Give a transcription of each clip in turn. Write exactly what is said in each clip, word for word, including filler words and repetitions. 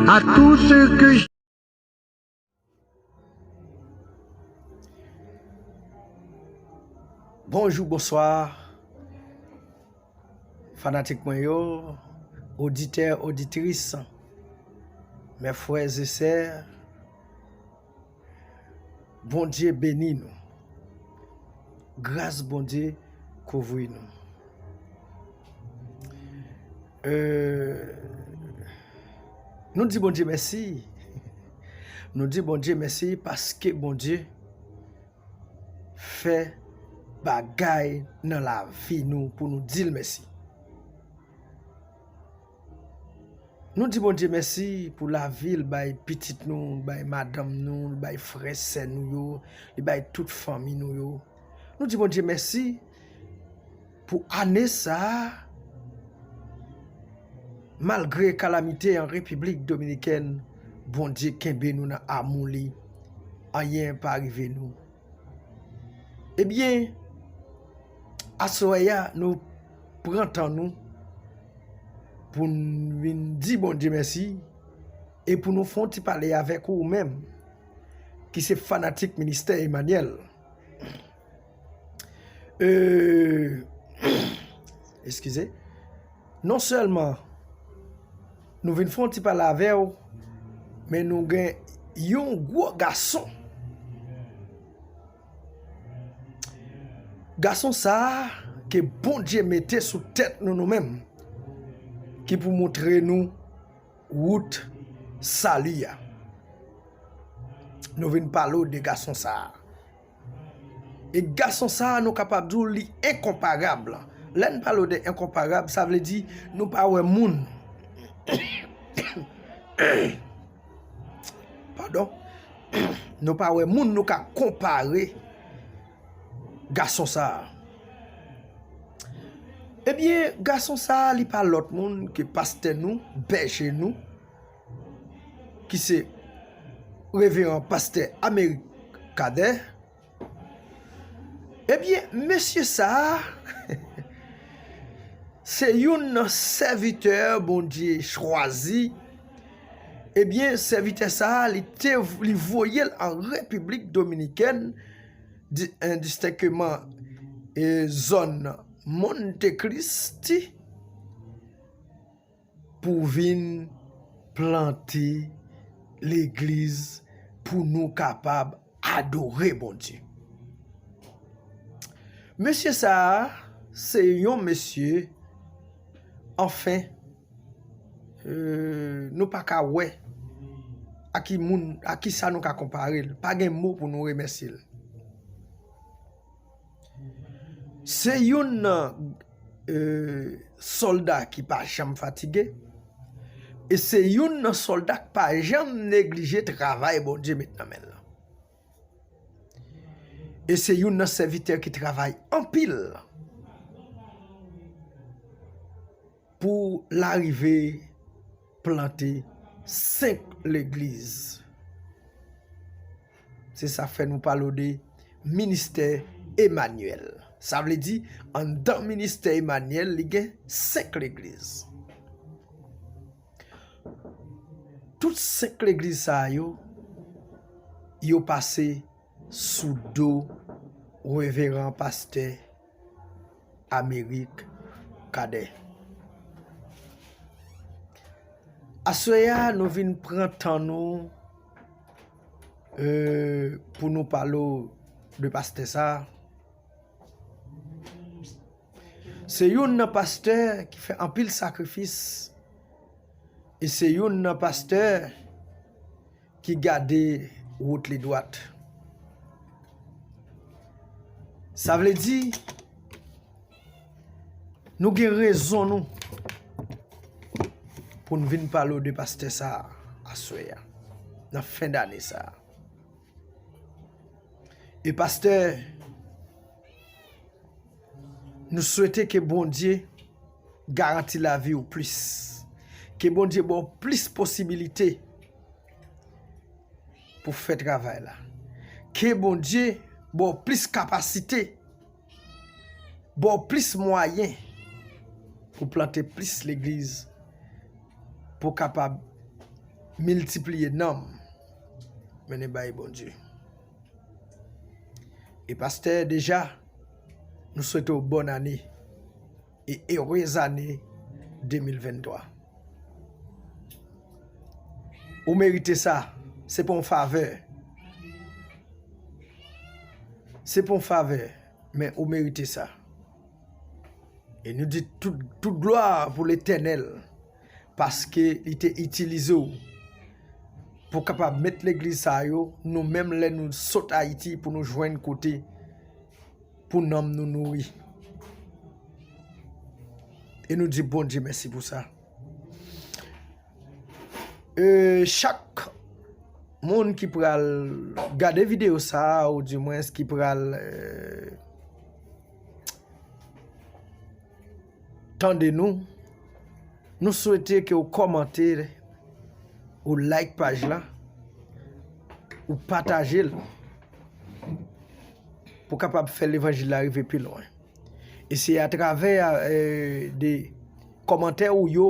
À tous ceux que j- Bonjou, bonswa, fanatik mwen yo, oditè, oditris, mè frè e sè, Bondye beni nou. Gras Bondye kouvri nou. Euh, nou di Bondye mèsi. Nou di Bondye mèsi paske Bondye fè bagay nan lavi nou pou nou di l mèsi. Nou di Bondye mèsi pou lavi l bay pitit nou, l bay madanm nou, l bay frè sè nou yo, li bay tout fanmi nou yo. Nou di Bondye mèsi pou ane sa a, malgre kalamite an Repiblik Dominikèn, Bondye kenbe nou nan amou li, anyen pa rive nou. Ebyen, aswè a, nou pran tan nou pou n vin di Bondye mèsi e pou nou fè yon ti pale avèk ou menm ki se fanatik Ministè Emanyèl. Euh, eskize. Non sèlman nou vin fè yon ti pale avè w, men nou gen yon gwo gason. Gason sa a ke Bondye mete sou tèt nou, nou menm, ki pou montre nou wout sali a. Nou vin pale w de gason sa a. E gason sa a, nou kapab di w li enkonparab. Lè n pale w de enkonparab, sa vle di nou pa wè moun. Padon. Nou pa wè moun nou ka konpare gason sa a. Ebyen, gason sa a, li pa lòt moun ke pastè nou, bèje nou, ki se Reveran Pastè Amerik Cadet. Ebyen, mesye sa a, se youn nan sèvitè Bondye chwazi. Ebyen, sèvitè sa a, li te, li voye l an Repiblik Dominikèn, di-, endistenkteman, e, zòn Monte Cristi, pou vin plante legliz pou nou kapab adore Bondye. Mesye sa a, se yon mesye, anfen, euh, nou pa ka wè a ki moun, a ki sa nou ka konpare l. Pa gen mo pou nou remèsye l. Se youn nan, euh, sòlda ki pa janm fatige, e se youn nan sòlda k pa janm neglije travay Bondye met nan men l lan. E se youn nan sèvitè ki travay anpil pou l arive plante senk legliz. Se sa fè nou pale w de ministè Emanyèl. Sa vle di, anndan ministè Emanyèl, li gen senk legliz. Tout senk legliz sa yo, yo pase sou do Reveran Pastè Amerik Cadet. Aswè a, nou vin pran tan nou, euh, pou nou pale w de pastè sa a. Se youn nan pastè ki fè anpil sakrifis. E se youn nan pastè ki gade wout li dwat. Sa vle di, nou gen rezon nou pou n vin pale w de pastè sa a aswè a, nan fen dane sa a. E pastè, nou swete ke Bondye garanti lavi w plis. Ke Bondye ba w plis posibilite pou fè travay la. Ke Bondye ba w plis kapasite, ba w plis mwayen pou plante plis legliz, pou kapab miltipliye nanm mennen bay Bondye. E pastè, deja, nou swete w bòn ane e erez ane de mil venntwa. Ou merite sa, se pa yon favè. Se pa yon favè, men ou merite sa. E nou di tout, tout glwa pou Letènèl, paske li te itilize w pou kapab met legliz sa yo, nou menm lè nou sot Ayiti pou nou jwenn kote pou nanm nou nouri. E nou di Bondye mèsi pou sa. E chak moun ki pral gade videyo sa a, ou dimwens ki pral, e, tande nou, nou swete ke w kòmante, ou like paj la, ou pataje l, pou kapab fè levanjil la rive pi lwen. E se atravè, e, de kòmantè ou yo,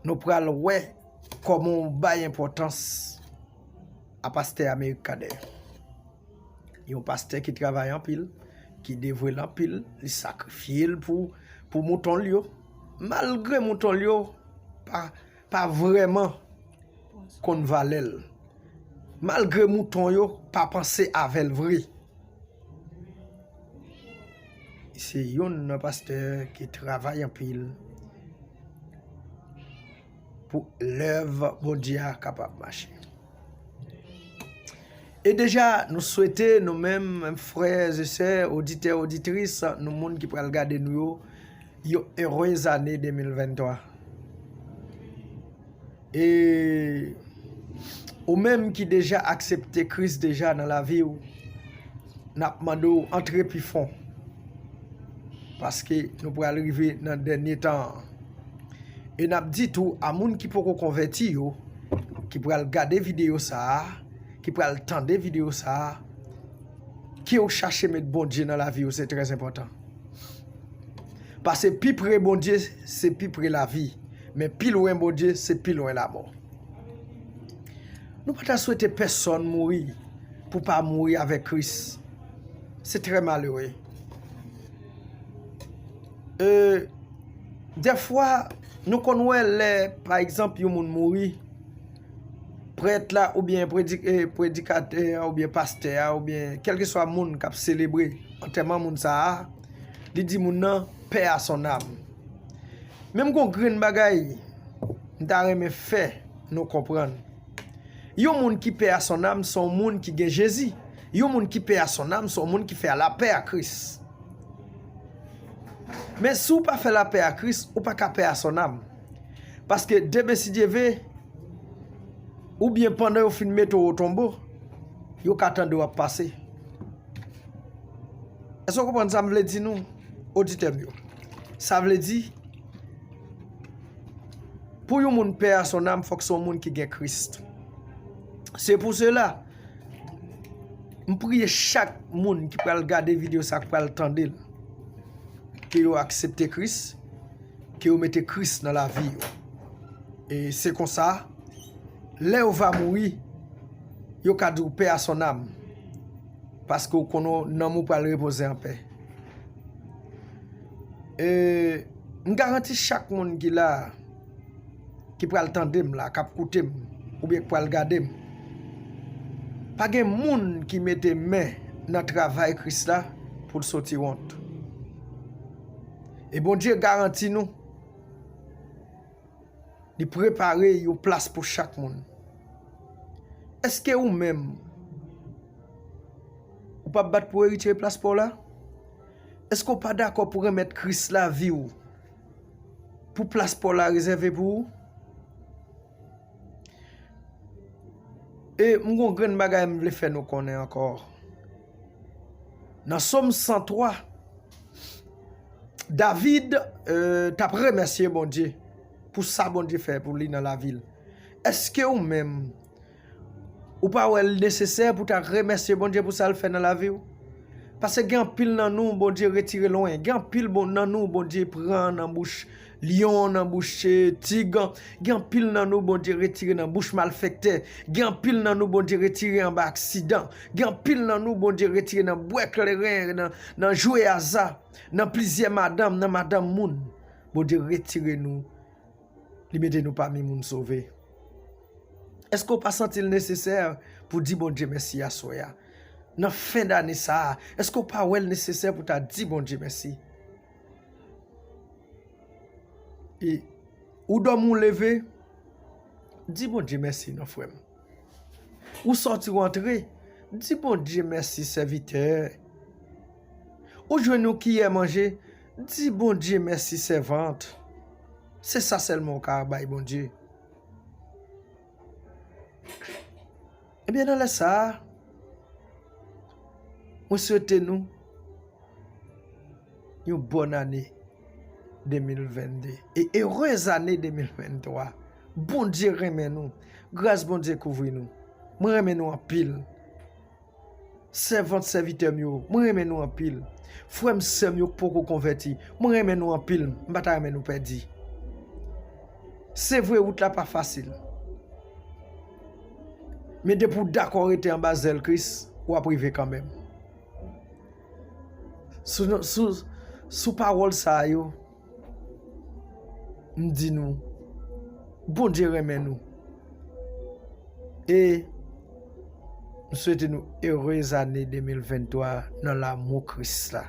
nou pral wè kòman w bay enpòtans a pastè Amerik Kader. Yon pastè ki travay anpil, ki devwe l anpil, li sakrifye l pou, pou mouton l yo. Malgre mouton l yo pa, pa vrèman konn valè l. Malgre mouton yo pa panse avè l vre. Se youn nan pastè ki travay anpil pou lèv Bondye a kapab mache. E deja, nou swete nou menm, frè e sè, oditè, oditris, nou moun ki pral gade nou yo, yon erez ane de mil venntwa. E ou menm ki deja aksepte Kris deja nan lavi w, n ap mande w antre pi fon. Paske nou pral rive nan dènye tan an. E n ap di tou a moun ki poko konvèti yo, ki pral gade videyo sa a, ki pral tande videyo sa a, ke w chache met Bondye nan lavi w, se trè enpòtan. Paske pi pre Bondye, se pi pre lavi. Men pi lwen Bondye, se pi lwen lamò. Nou pa ta swete pèsonn mouri pou pa mouri avèk Kris. Se trè malere. E, dèfwa, nou konn wè lè, pa egzanp, yon moun mouri, prèt la, oubyen predi-, e, predikatè a, oubyen pastè a, oubyen kèlkeswa moun k ap selebre antèman moun sa a, li di moun nan, paix à son âme. Men m gon grenn bagay m ta renmen fè nou konprann. Yon moun ki paix à son âme, se yon moun ki gen Jezi. Yon moun ki paix à son âme, se yon moun ki fè lapè a Kris. Men si w pa fè lapè a Kris, ou pa ka paix à son âme. Paske demen, si Dye ve, oubyen pandan yo fin mete w o tonbo, yo ka tande w ap pase. Èske w konprann sa m vle di nou, oditè m yo? Sa vle di, pou yon moun paix à son âme, fòk se yon moun ki gen Kris. Se pou sela, m priye chak moun ki pral gade videyo sa, ki pral tande l, ke yo aksepte Kris, ke yo mete Kris nan lavi yo. E se konsa, lè yo va mouri, yo ka di w paix à son âme, paske w konnen nanm ou pral repoze anpè. E m garanti chak moun ki la, ki pral tande m la, k ap koute m, oubyen k pral gade m, pa gen moun ki mete men nan travay Kris la pou l soti wont. E Bondye garanti nou, li prepare yon plas pou chak moun. Èske ou menm, ou p ap bat pou w retire plas pa w la? Èske w pa dakò pou remèt Kris lavi w pou plas pa w la rezève pou ou? E m gon grenn bagay m vle fè nou konnen ankò. Nan Sòm san twa, David, e, t ap remèsye Bondye pou sa Bondye fè pou li nan lavi l. Èske ou menm, ou pa wè l nesesè pou w ta remèsye Bondye pou sa l fè nan lavi w? Paske gen anpil nan nou, Bondye retire lwen. Gen anpil bon, nan nou, Bondye pran nan bouch lyon, nan bouch, eh, tig. Gen anpil nan nou, Bondye retire nan bouch malfektè. Gen anpil nan nou, Bondye retire anba aksidan. Gen anpil nan nou, Bondye retire nan bwè kleren, nan, nan jwe aza, nan plizyè madanm, nan madanm moun. Bondye retire nou. Li mete nou pami moun sove. Èske w pa santi l nesesè pou di Bondye mèsi aswè a? Nan fen dane sa a, èske w pa wè l nesesè pou ta di Bondye mèsi? E ou dòmi, ou leve, di Bondye mèsi non, frè m. Ou sòti, ou antre, di Bondye mèsi, sèvitè. Ou jwenn yon kiyè manje, di Bondye mèsi, sèvant. Se sa sèlman w ka bay Bondye. Ebyen, nan lè sa a, mwen swete nou yon bòn ane de mil venn de e erez ane de mil venn twa. Bondye renmen nou. Gras Bondye kouvri nou. Mwen renmen nou anpil. Sèvant, sèvitè m yo, mwen renmen nou anpil. Frè m, sè m yo k poko konvèti, mwen renmen nou anpil, m pa ta renmen nou pèdi. Se vre, wout la pa fasil. Men depi w dakò rete anba zèl Kris, w ap rive kanmenm. Sou, sou, sou pawòl sa yo, m di nou, Bondye renmen nou. E m swete nou erez ane de mil venn twa nan lanmou Kris la.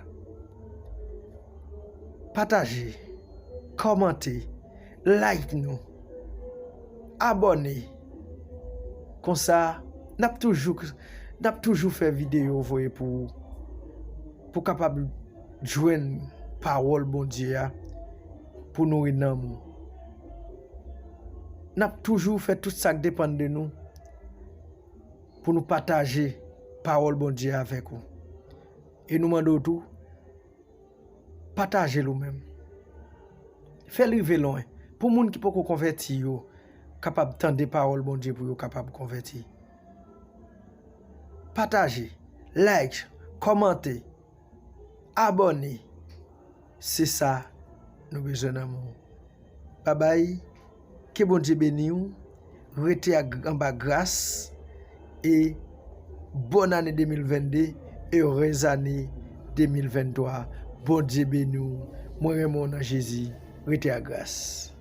Pataje, kòmante, like nou, abòne. Konsa, n ap toujou, n ap toujou fè videyo voye pou ou, pou w kapab jwenn pawòl Bondye a, pou nouri nanm ou. N ap toujou fè tout sa k depann de nou pou nou pataje pawòl Bondye a avèk ou. E nou mande w tou, pataje l ou menm. Fè l rive lwen, pou moun ki poko konvèti yo kapab tande pawòl Bondye, pou yo kapab konvèti. Pataje, like, kòmante, abòne. Se sa nou bezwen nan men w. Babay, ke Bondye beni w. Rete ak, anba gras. E bòn ane de mil venn de, erez ane de mil venn twa. Bondye beni w. Mwen renmen w nan Jezi. Rete ak gras.